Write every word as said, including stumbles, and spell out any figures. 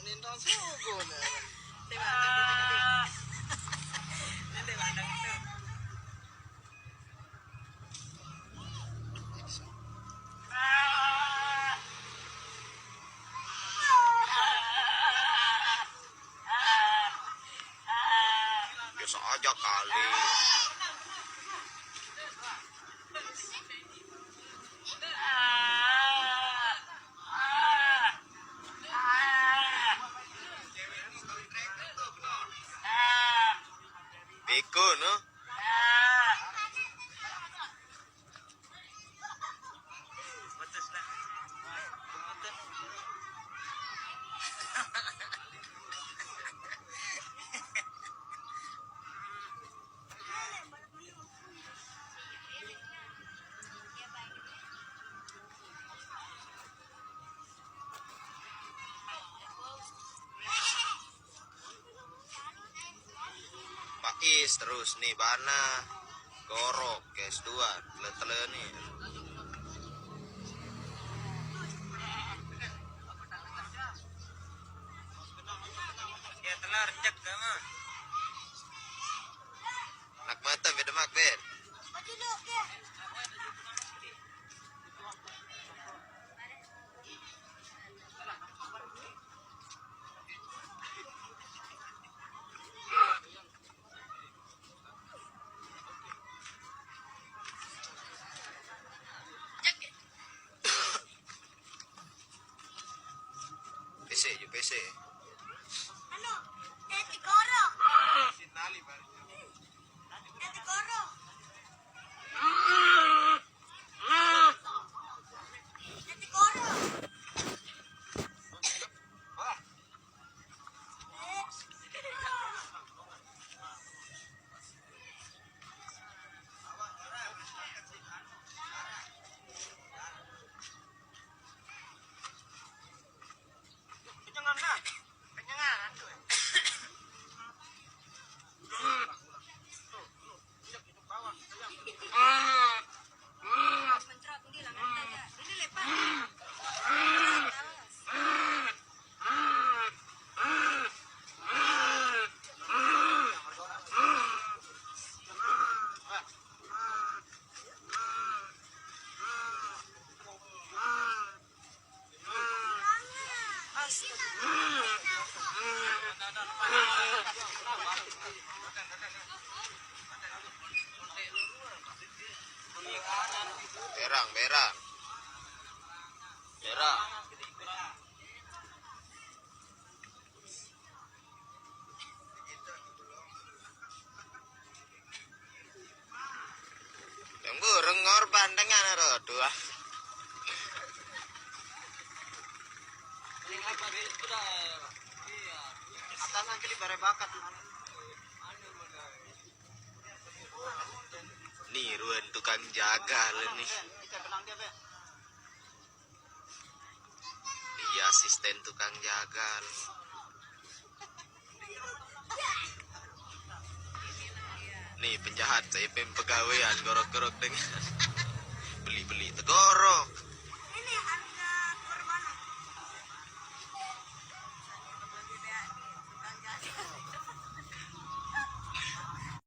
Lintang suku ni. Biasa aja kali. Bikun, eh? Pais terus ni bana gorok ke S dua, tele-tele ni. Ya, telar cek ke mah. Nak mata beda mak ben. Pesek je, pesek. Anu, eh, tikoro. Eh, tikoro. Eh, tikoro. Berang, berang. Berang. Yang burung ngorban dengan roh dua. Atasan kali bare bakat. Ni ruan tukang jaga le ni. Iya, asisten tukang jaga. Nih, penjahat, saya pem pegawaian gorok-gorok dengan beli-beli tegorok.